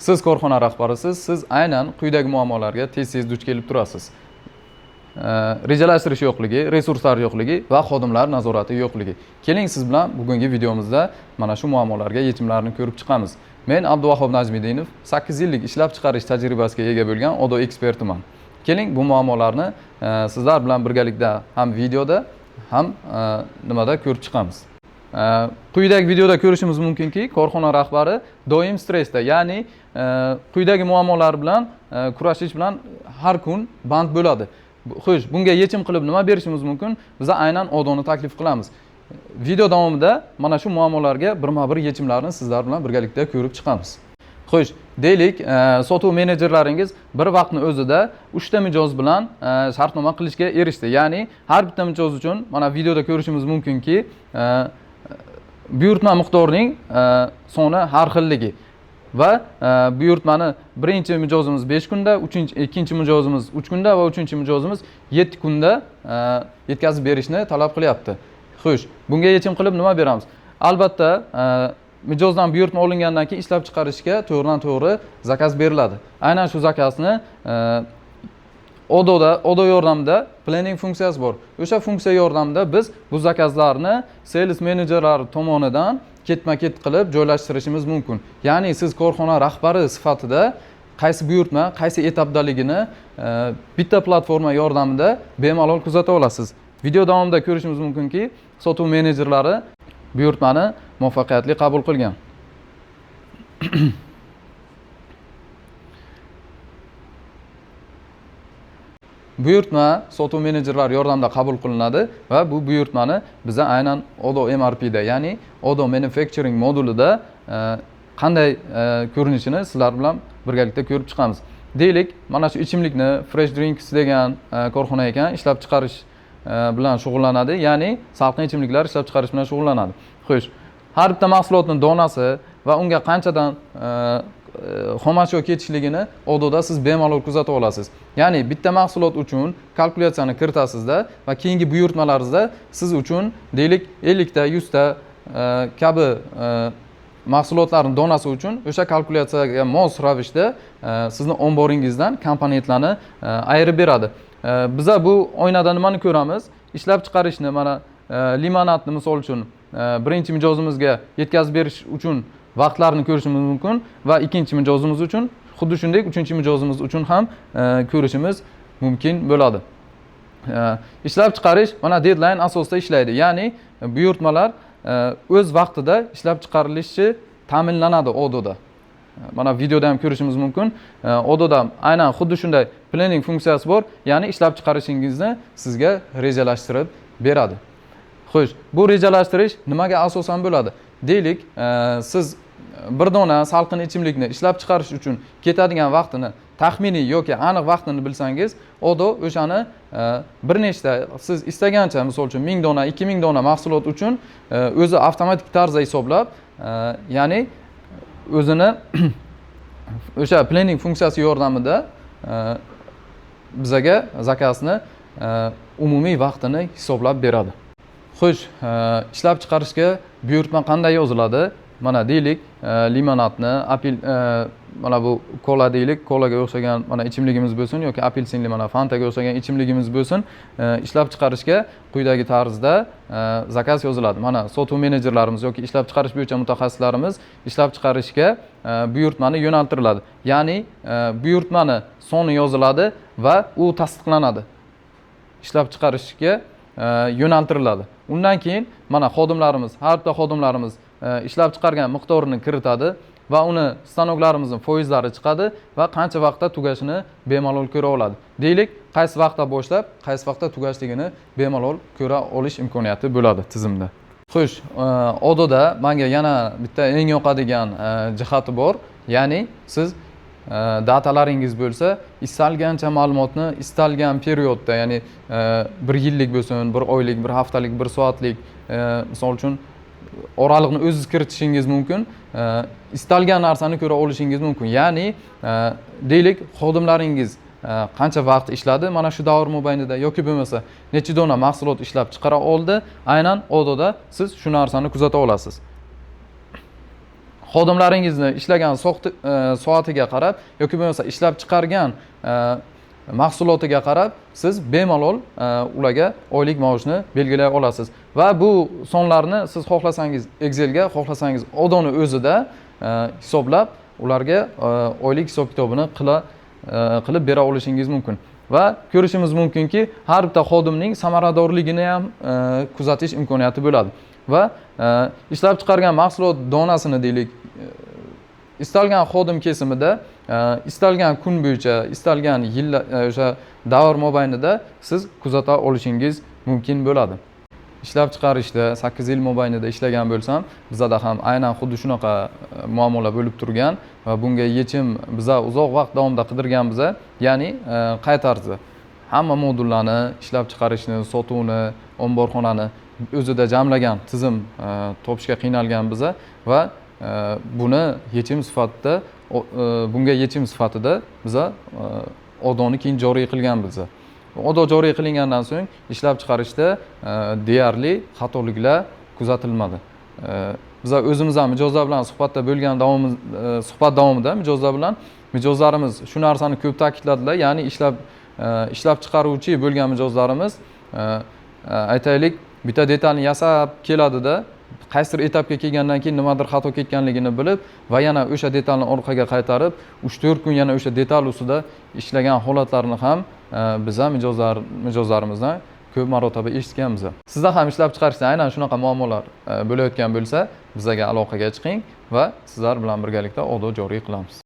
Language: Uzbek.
Siz korxona rahbarisiz, siz aynan quyidagi muammolarga tez-tez duch kelib turasiz. Rejalashtirish yo'qligi, resurslar yo'qligi va xodimlar nazorati yo'qligi. Keling, siz bilan bugungi videomizda mana shu muammolarga yechimlarni ko'rib chiqamiz. Men Abduvahob Najmiddinov, 8 yillik ishlab chiqarish tajribasiga ega bo'lgan Odoo ekspertiman. Keling, bu muammolarni sizlar bilan birgalikda ham videoda, ham nimada ko'rib chiqamiz. Quyidagi videoda ko'rishimiz mumkinki, korxona rahbari doim stressda, ya'ni quyidagi muammolar bilan kurashish bilan har kun band bo'ladi. Xo'sh, bunga yechim qilib nima berishimiz mumkin? Biz aynan Odooni taklif qilamiz. Video davomida mana shu muammolarga birma-bir yechimlarni sizlar bilan birgalikda ko'rib chiqamiz. Xo'sh, deylik, sotuv menejerlaringiz bir vaqtni o'zida 3 ta mijoz bilan shartnoma qilishga erishdi. Ya'ni har bitta mijoz uchun mana videoda ko'rishimiz mumkinki, buyurtma miqdorining soni har xilligi va buyurtmani birinchi mijozimiz 5 kunda, uchinchi, ikkinchi mijozimiz 3 kunda va uchinchi mijozimiz 7 kunda yetkazib berishni talab qilyapti. Xo'sh, bunga yechim qilib nima beramiz? Albatta, mijozdan buyurtma olingandan keyin ishlab chiqarishga to'g'ridan-to'g'ri zakaz beriladi. Aynan shu zakazni Odoo yordamida planning funksiyasi bor. O'sha funksiya yordamida biz bu zakazlarni sales menejerlar tomonidan ketma-ket qilib joylashtirishimiz mumkin. Ya'ni siz korxona rahbari sifatida qaysi buyurtma qaysi etapdaligini bitta platforma yordamida bemalol kuzata olasiz. Video davomida ko'rishimiz mumkinki, sotuv menejerlari buyurtmani muvaffaqiyatli qabul qilgan. Buyurtma sotuv menejerlari yordamida qabul qilinadi va bu buyurtmani biza aynan Odoo MRP da, ya'ni Odoo Manufacturing modulida qanday ko'rinishini sizlar bilan birgalikda ko'rib chiqamiz. Deylik, mana shu ichimlikni Fresh Drinks degan korxona ekan, ishlab chiqarish bilan shug'ullanadi, ya'ni salqin ichimliklar ishlab chiqarish bilan shug'ullanadi. Xo'sh, har bitta mahsulotning donasi va unga qanchadan xomashyo ketishligini Odooda siz bemalol kuzata olasiz. Ya'ni bitta mahsulot uchun kalkulyatsiyani kiritasizda va keyingi buyurtmalaringizda siz uchun deylik 50 ta, 100 ta kabi mahsulotlarning donasi uchun o'sha kalkulyatsiyaga mos ravishda sizni omboringizdan komponentlarni ayirib beradi. Biza bu oynada nimani ko'ramiz? Ishlab chiqarishni, mana limonadni misol uchun birinchi mijozimizga yetkazib berish uchun vaqtlarni ko'rishimiz mumkin va ikkinchi mijozimiz uchun xuddi shunday uchinchi mijozimiz uchun ham ko'rishimiz mumkin bo'ladi. Ishlab chiqarish mana deadline asosida ishlaydi. Ya'ni buyurtmalar o'z vaqtida ishlab chiqarilishi ta'minlanadi Odooda. Mana videoda ham ko'rishimiz mumkin. Odooda aynan xuddi shunday planning funksiyasi bor, ya'ni ishlab chiqarishingizni sizga rejalashtirib beradi. Xo'sh, bu rejalashtirish nimaga asosan bo'ladi? Deylik, siz bir dona salqin ichimlikni ishlab chiqarish uchun ketadigan vaqtini taxminiy yoki aniq vaqtini bilsangiz, Odoo o'shani bir nechta siz istagancha, misol uchun 1000 dona, 2000 dona mahsulot uchun o'zi avtomatik tarzda hisoblab, ya'ni o'zini o'sha planning funksiyasi yordamida bizaga zakazni umumiy vaqtini hisoblab beradi. Xo'sh, ishlab chiqarishga buyurtma qanday yoziladi? Mana deylik, limonadni, mana bu kola deylik, kolaga o'xshagan mana ichimligimiz bo'lsin yoki apelsinli mana Fantaga o'xshagan ichimligimiz bo'lsin, ishlab chiqarishga quyidagi tarzda zakaz yoziladi. Mana sotuv menejerlarimiz yoki ishlab chiqarish bo'yicha mutaxassislarimiz ishlab chiqarishga buyurtmani yo'naltiriladi. Ya'ni buyurtmani soni yoziladi va u tasdiqlanadi. Ishlab chiqarishga yo'naltiriladi. Undan keyin mana xodimlarimiz, har bitta xodimlarimiz ishlab chiqargan miqdorini kiritadi va uni stanoklarimizning foizlari chiqadi va qancha vaqtda tugashini bemalol ko'ra oladi. Deylik, qaysi vaqtda boshlab, qaysi vaqtda tugashligini bemalol ko'ra olish imkoniyati bo'ladi tizimda. Xo'sh, Odooda menga yana bitta eng yoqadigan jihati bor, ya'ni siz datalaringiz bo'lsa, istalgancha ma'lumotni istalgan periodda, ya'ni bir yillik bo'lsin, bir oylik, bir haftalik, bir soatlik, misol uchun oraliqni o'zingiz kiritishingiz mumkin. Istalgan narsani ko'ra olishingiz mumkin. Ya'ni deylik, xodimlaringiz qancha vaqt ishladi mana shu davr mobaynida yoki bo'lmasa necha dona mahsulot ishlab chiqara oldi, aynan Odooda siz shu narsani kuzata olasiz. Xodimlaringizni ishlagan soatiga qarab yoki bo'lmasa ishlab chiqargan mahsulotiga qarab siz bemalol ularga oylik maoshni belgilay olasiz va bu sonlarni siz xohlasangiz Excelga, xohlasangiz Odoni o'zida hisoblab, ularga oylik hisob kitobini qilib bera olishingiz mumkin. Va ko'rishimiz mumkinki, har bitta xodimning samaradorligini ham kuzatish imkoniyati bo'ladi va ishlab chiqargan mahsulot donasini, deylik, istalgan xodim kesimida, istalgan kun bo'yicha, istalgan yil, o'sha davr mobaynida siz kuzata olishingiz mumkin bo'ladi. Ishlab chiqarishda 8 yil mobaynida ishlagan bo'lsam, bizada ham aynan xuddi shunaqa muammolar bo'lib turgan va bunga yechim biza uzoq vaqt davomida qidirganmiz. Ya'ni qay tarzda hamma modullarni, ishlab chiqarishni, sotuvni, omborxonani o'zida jamlagan tizim topishga qiynalgan biza va buni yechim sifatida bunga yechim sifatida biza Odoni keyin joriy qilganmiz. Odo joriy qilingandan so'ng ishlab chiqarishda deyarli xatoliklar kuzatilmadi. Biza o'zimiz ham mijozlar bilan suhbatda bo'lgan suhbat davomida mijozlar bilan, mijozlarimiz shu narsani ko'p ta'kidladilar. Ya'ni ishlab chiqaruvchi bo'lgan mijozlarimiz, aytaylik, bitta detalni yasab keladida, qaysidir etapga kelgandan keyin nimadir xato ketganligini bilib va yana o'sha detalni orqaga qaytarib, 3-4 kun yana o'sha detal ustida ishlagan holatlarni ham biz ham mijozlarimizdan ko'p marotaba eshitganmiz. Sizda ham ishlab chiqarishda aynan shunaqa muammolar bo'layotgan bo'lsa, bizaga aloqaga chiqing va sizlar bilan birgalikda Odo joriy qilamiz.